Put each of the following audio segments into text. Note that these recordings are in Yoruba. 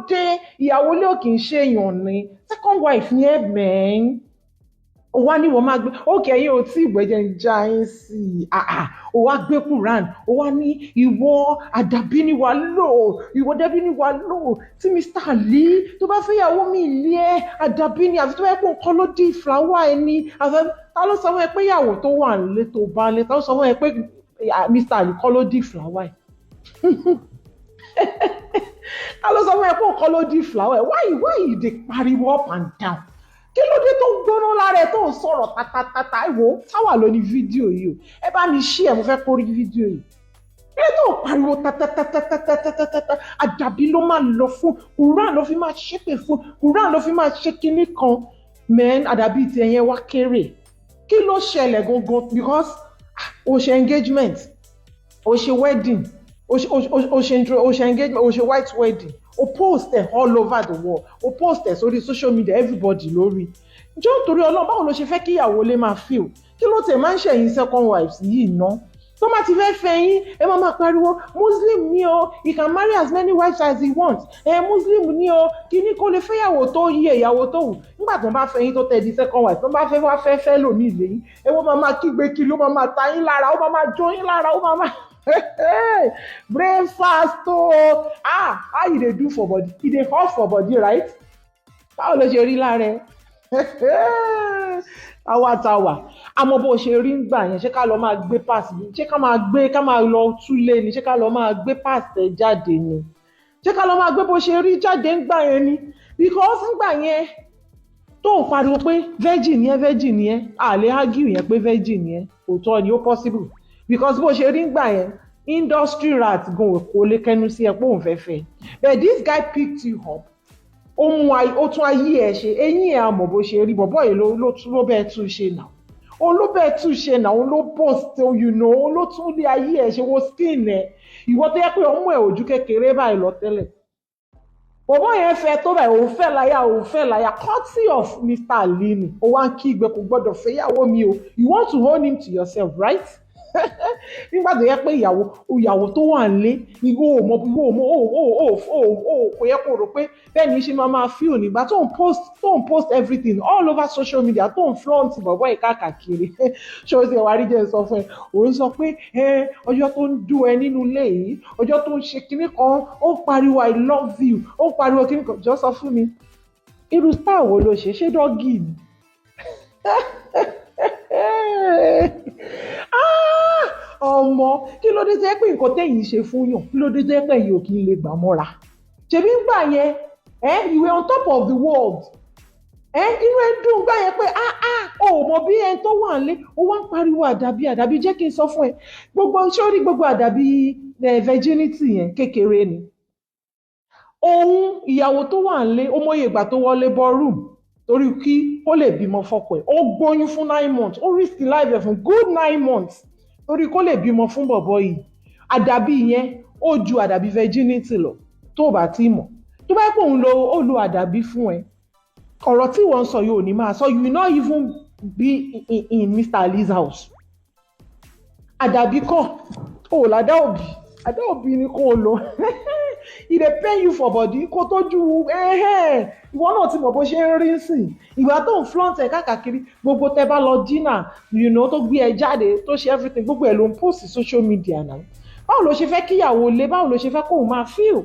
Dé ìyàwó ilé ò kì í ṣèyàn ni second wife ni ẹ mẹ́rin. Ó wá ní wọ́n máa gbé ókè, ẹ̀yin ò tí ìgbẹ́jẹ̀ ń já yín sí i. Àà, ó wá gbé Quran, ó wá ní ìwọ àdàbí ni wàá lò, ìwọ dẹ́bí ni wàá lò tí Mr. Ali tó bá fẹ́ ìyàwó mi ilé ẹ, àdàbí ni, àfi tó bá yẹ kó nǹkan ló dé flower ẹ ni. Àfi ta ló sọ fún ẹ pé ìyàwó tó wà nílé tó bá nílé, ta ló sọ fún ẹ pé Mr. Ali kọ́ ló dé flower ẹ? Ta ló sọ fún ẹ pé nǹkan ló dé flower ẹ? Why you dey pariwo up and down? Kí ló dé tó ń gbóná lára ẹ tó ń sọ̀rọ̀ tatatata? Ìwò táwà ló ní fídíò yìí o, ẹ bá mi ṣí ẹ, mo fẹ́ kó rí fídíò yìí. Kí ló tó ń pariwo tatatatatatatatata? Àdàbí ló máa lọ fún, Quran ló fi máa ṣépè fún, Quran ló fi máa ṣe kinní kan. Men, àdàbí ti ẹ̀yẹn wá kéré. Kí ló ṣẹlẹ̀ gangan? Because o ṣe engagement, o ṣe wedding, o ṣe engagement, o ṣe white wedding, o post ẹ all over the world, o post ẹ sórí social media, everybody lórí. Jọ́, torí Ọlọ́run, báwo ló ṣe fẹ́ kí ìyàwó lè máa feel? Kí ló tẹ̀ máa ń ṣẹ̀yìn second wives yìí ná? Tó má ti fẹ́ fẹ́ yín, ẹ máa máa pariwo, "Muslim ni o, he can marry as many wives as he wants." Ẹ Muslim ni o, kíní kó lè fẹ́yàwó tó yẹ, ìyàwó tó wù. Nígbà tó bá fẹ́ yín, tó tẹ̀ di second wife, tó bá fẹ́ wá fẹ́ fẹ́ lò ní ilé yín, ẹ wọ́n máa máa kígbe kiri, ó máa máa ta yín lára, ó máa máa jó yín lára, ó máa máa breakfast o. Ah, how you dey do for body? E dey hot for body, right? Báwo ló ṣe rí lára ẹ? Táwa táwa àmọ́ bó ṣe rí ń gbà yẹn, ṣé ká lọ máa gbé pass bí? Ṣé ká máa gbé, ká máa lọ túlé ni? Ṣé ká lọ máa gbé pass ẹ jáde ni? Ṣé ká lọ máa gbé bó ṣe rí jáde ń gbà yẹn ni? Because ń gbà yẹn tó ń pariwo pé virgin ni ẹ, virgin ni ẹ, a lè argue yẹn pé virgin ni ẹ. Òótọ́ ni, ó possible, because bó ṣe rí ń gbà yẹn, industry rat gan kò lè kẹnu sí ẹ pé òun fẹ́ fẹ́. But this guy picked you up, ó mú, ó tún ayé ẹ ṣe. Eyín ẹ, àmọ́ bó ṣe rí bọ̀bọ́ yìí ló tún, ló bẹ́ẹ̀ tún ṣe náà, òun ló bẹ́ẹ̀ tún ṣe náà, òun ló post, òun ló tún lé ayé ẹ ṣe. Wo skin ẹ, ìwọ tó yẹ pé ọmú ẹ ojú kékeré báyìí lọ tẹ́lẹ̀, bọ̀bọ́ yẹn fẹ́ tó báyìí, òun fẹ́ láyà, òun fẹ́ láyà, courtesy of Mr. Ali ni. Ó wá ń kígbe, "Kò gbọ́dọ̀ fẹ́yàwó mi o." You want to hold him to yourself, right? Nígbà tó yẹ pé ìyàwó tó wà nílé, ìwọ ò mọ, ìwọ ò mọ, ò kò yẹ kó rò pé bẹ́ẹ̀ ni ṣe máa máa feel nígbà tó ń post everything all over social media, tó ń flaunt bọ̀bọ̀ yìí káàkiri. Ṣé o ti wá rí? Jẹ́ sọ fún ẹ, òun sọ pé ẹ ọjọ́ tó ń dún ẹ nínú ilé yìí, ọjọ́ tó ń ṣe kinní kan, ó pariwo "I love you", ó pariwo kinní kan. Jọ, sọ fún mi, irú star wo ló ṣe? Ṣé doggy ni? Ah, ọmọ, kí ló dé tẹ́ pé nǹkan tẹ́yìn ṣe fún yàn, kí ló dé tẹ́ pé ẹ̀yin ò kí ń lè gbà mọ́ra? Ṣebí ń gbà yẹn ẹ, you were on top of the world. Ẹ inú ẹ dùn gbà yẹn pé ah ah, o ò mọ bí ẹni tó wà nílé, ó wá ń pariwo àdàbí àdàbí. Jẹ́ kí n sọ fún ẹ, gbogbo sórí, gbogbo àdàbí virginity yẹn, kékeré ni. Òun ìyàwó tó wà nílé, ó mọyè ìgbà tó wọlé ballroom torí kí ó lè bímọ fọ́kọ ẹ̀. Ó gbóyún fún 9 months, ó risk life ẹ̀ fún good 9 months torí kó lè bímọ fún bọ̀bọ̀ yìí. Àdàbí yẹn, ó ju àdàbí virginity lọ. Tó o bá ti mọ̀, tó bá pọ̀ òun lo, ó lo àdàbí fún ẹ, ọ̀rọ̀ tí wọ́n ń sọ yóò ní máa sọ. You will not even be in Mr. Ali's house. Àdàbí kọ́ ò ládà òbí, àdá òbí ni kò lò. E dey pain you for body kó tójú. Ìwọ náà ti mọ̀ bó ṣe ń rí sìn. Ìgbà tó ń flaunt ẹ̀ káàkiri, gbogbo tẹ́ bá lọ dinner, tó gbé ẹ jáde, tó ṣe everything, gbogbo ẹ̀ ló ń post social media náà. Báwo ló ṣe fẹ́ kíyàwó lé? Báwo ló ṣe fẹ́ kóun máa feel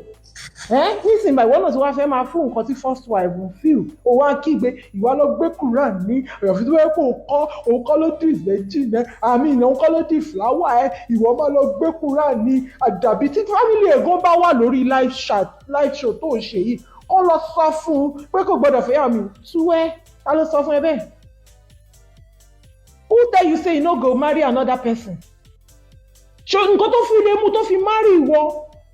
ẹ́ nísìnyí báyìí? Ìwọ náà tí wàá fẹ́ máa fún nǹkan tí first wife ń feel, ó wá ń kígbe, ìwà lọ gbé Quran ní àyàfi tó fẹ́ kó kọ́, òun kọ́ ló dì méjì mẹ́ àmì òun kọ́ ló dì flower ẹ, ìwọ máa lọ gbé Quran ní àdàbí. Tí family ẹ̀gán bá wà lórí live chat, live show tó ń ṣe yìí, kó lọ sọ fún un pé kò gbọdọ̀ fẹ́ yà mí tú ẹ́. Ta ló sọ fún ẹ bẹ́ẹ̀? Who tell you say you no go marry another person? Ṣé nǹkan tó fi lè mú tó fi marry ìwọ,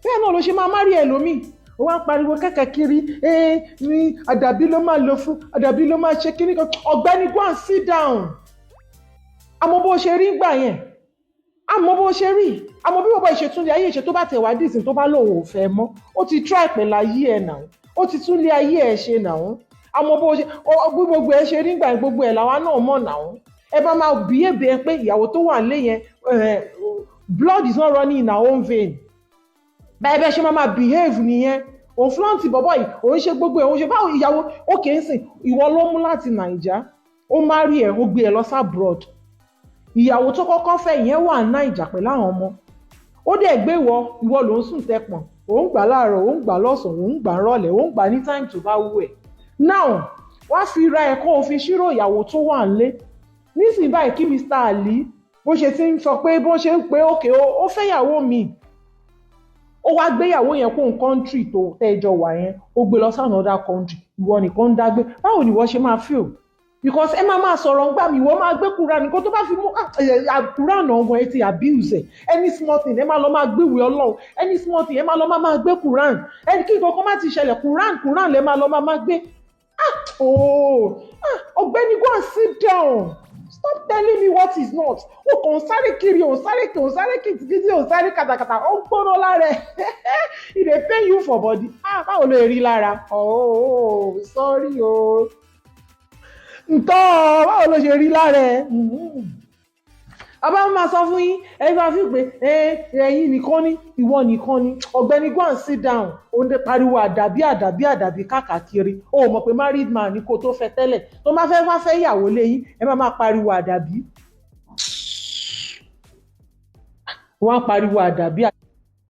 bẹ́ẹ̀ náà ló ṣe máa marry ẹlòmíì? Ó wá ń pariwo káàkiri, ẹ ní àdàbí ló máa lò fún, àdàbí ló máa ṣe kíní kan. Ọ̀gbẹ́ni, go and sit down. Àmọ́ bó ṣe rí gbà yẹn, àmọ́ bó ṣe rí, àmọ́ bí bàbá ìṣètúndé ayé ìṣe tó bá tẹ̀ wá dìsín, tó bá lòun ò fẹ́ mọ́, ó ti try pẹ̀lú ayé ẹ̀ náà, ó ti tún lé ayé ẹ̀ ṣe náà. Àmọ́ bó ṣe bí gbogbo ẹ̀ ṣe rí gbà yẹn, gbogbo ẹ̀ làwa náà mọ̀ náà. Ẹ bá máa bí èbè ẹ pé ìyàwó tó wà nílé yẹn, blood is not running in our own vein. Bẹ́ẹ̀ bẹ́ẹ̀ ṣe máa máa behave nìyẹn. Òun flaunt bọ̀bọ̀ yìí, òun ṣe gbogbo ẹ̀, òun ṣe báwo ìyàwó. Ó kì í sìn ìwọ ló mú láti Nàìjà, ó marry ẹ̀, ó gbé ẹ lọ sí abroad. Ìyàwó tó kọ́kọ́ fẹ́ yẹn wà Nàìjà pẹ̀lú àwọn ọmọ. Ó dẹ̀ gbé ìwọ, ìwọ ló ń sùn tẹpọ̀n, òun gbà láàárọ̀, òun gbà lọ́sàn-án, òun gbà rọ̀lẹ́, òun gbà ní time tó bá wù ẹ̀. Now wá fi ra ẹ̀ kó o fi ṣírò ìyàwó tó wà nílé nísìnyí báyìí. Kí Mr. Ali bó ṣe ti ń sọ pé bó ṣe ń pé òkè, ó fẹ́yàwó mi, ó wá gbéyàwó yẹn kó n country tó tẹ́jọ wà yẹn, ó gbé lọ sí another country, ìwọ nìkan ń dágbé. Báwo ni ìwọ ṣe máa feel? Because ẹ máa máa sọ̀rọ̀ ńgbà mi, ìwọ máa gbé Quran nǹkan tó bá fi mú Quran ọ̀gbọ̀n, ẹ ti abuse ẹ̀. Any small thing, ẹ máa lọ máa gbéwèé Ọlọ́run. Any small thing, ẹ máa lọ máa gbé Quran. Ẹni kí nǹkan kan má ti ṣẹlẹ̀, Quran, Quran lẹ máa lọ máa gbé. Ah, oh, ah, ọ̀gbẹ́ni, go and sit down. Stop telling me what is not. O kàn ń sáré kiri, ò ń sáré kiri, ò ń sáré kìtìkìtì, ò ń sáré kàtàkàtà, ó ń gbóná lára ẹ. E dey pain you for body. Ah, báwo ló rí lára? Oh, sorry o. Ntọ́, báwo ló ṣe rí lára ẹ? Bàbá máa sọ fún yín, ẹ máa fi pé ẹ̀yin nìkan ni, ìwọ nìkan ni. Ọ̀gbẹ́ni, go and sit down. Ó ń dé pariwo àdàbí, àdàbí, àdàbí káàkiri. Ó mọ̀ pé married man ni kó tó fẹ́ tẹ́lẹ̀. Tó máa fẹ́ wá fẹ́ ìyàwó léyìn, ẹ máa máa pariwo àdàbí. Wọ́n á pariwo àdàbí.